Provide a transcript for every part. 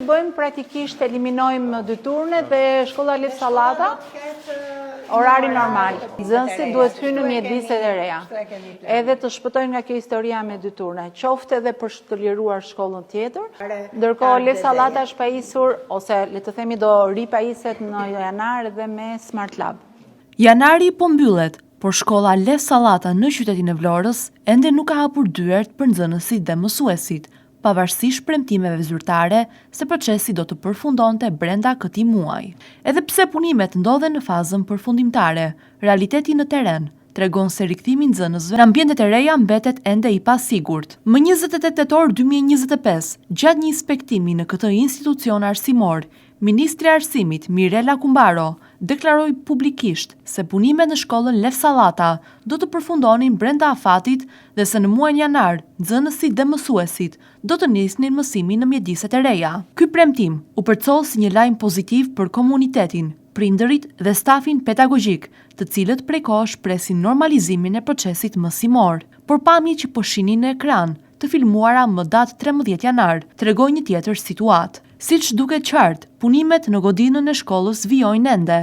bëjmë praktikisht eliminojmë dy turne dhe shkolla Lef Sallata orari normal. Nxënësit duhet të hyjnë në mjediset e reja. Edhe të shpëtojnë nga kjo historia me dy turne, qoftë edhe për të liruar shkollën tjetër. Ndërkohë Lef Sallata është pajisur ose le të themi do ripajiset në janar edhe me Smart Lab. Janari po mbyllet, por shkolla Lef Sallata në qytetin e Vlorës ende nuk ka hapur dyert për nxënësit dhe mësuesit, pavarësisht premtimeve zyrtare se procesi do të përfundonte brenda këtij muaji. Edhe pse punimet ndodhen në fazën përfundimtare, realiteti në terren tregon se rikthimi i nxënësve në ambientet e reja mbetet ende i pasigurt. Më 28 tetor 2025, gjatë një inspektimi në këtë institucion arsimor, Ministrja e Arsimit, Mirela Kumbaro, deklaroi publikisht se punimet në shkollën Lef Sallata do të përfundonin brenda afatit dhe se në muajin janar nxënësit dhe mësuesit do të nisnin mësimin në mjediset e reja. Ky premtim u përcoll si një lajm pozitiv për komunitetin, prindërit dhe stafin pedagogjik, të cilët prej kohësh presin normalizimin e procesit mësimor. Por pamjet që po shihni në ekran, të filmuara më datë 13 janar, tregojnë një tjetër situatë. Siç duket qartë, punimet në godinën e shkollës vijojnë ende.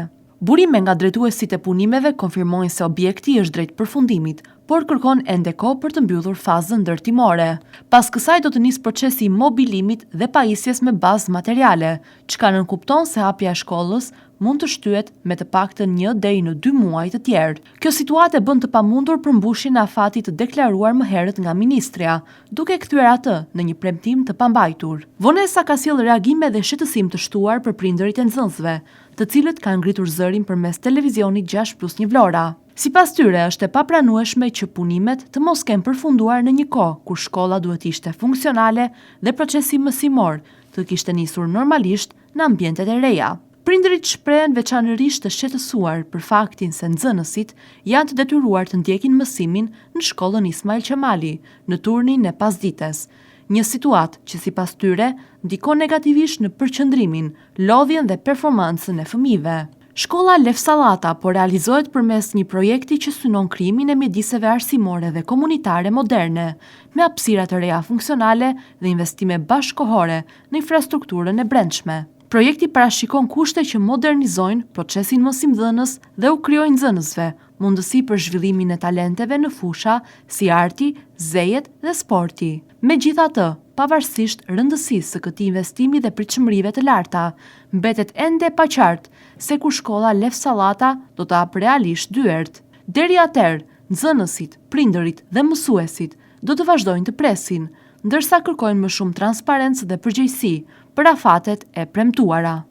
Burime nga drejtuesit e punimeve konfirmojnë se objekti është drejt përfundimit, por kërkon ende kohë për të mbyllur fazën ndërtimore. Pas kësaj do të nisë procesi i mobilimit dhe pajisjes me bazë materiale, çka nënkupton se hapja e shkollës mund të shtyhet me të paktën një deri në dy muaj të tjerë. Kjo situatë e bën të pamundur përmbushjen e afatit të deklaruar më herët nga ministrja, duke e kthyer atë në një premtim të pambajtur. Vonesa ka sjellë reagime dhe shqetësim të shtuar për prindërit e nxënësve, të cilët kanë ngritur zërin përmes televizionit 6 plus 1 Vlora. Sipas tyre, është e papranueshme që punimet të mos kenë përfunduar në një kohë kur shkolla duhet të ishte funksionale dhe procesi mësimor të kishte nisur normalisht në ambientet e reja. Prindërit shprehen veçanërisht të shqetësuar për faktin se nxënësit janë të detyruar të ndjekin mësimin në shkollën Ismail Qemali, në turnin e pasdites, një situatë që sipas tyre ndikon negativisht në përqendrimin, lodhjen dhe performancën e fëmijëve. Shkolla Lef Sallata po realizohet përmes një projekti që synon krijimin e mjediseve arsimore dhe komunitare moderne, me hapësira të reja funksionale dhe investime bashkëkohore në infrastrukturën e brendshme. Projekti parashikon kushte që modernizojnë procesin mësimdhënës dhe u krijojnë nxënësve mundësi për zhvillimin e talenteve në fusha si arti, zejet dhe sporti. Megjithatë, pavarësisht rëndësisë së këtij investimi dhe pritshmërive të larta, mbetet ende e paqartë se kur shkolla Lef Sallata do të hapë realisht dyert. Deri atëherë, nxënësit, prindërit dhe mësuesit do të vazhdojnë të presin, ndërsa kërkojnë më shumë transparencë dhe përgjegjësi për afatet e premtuara.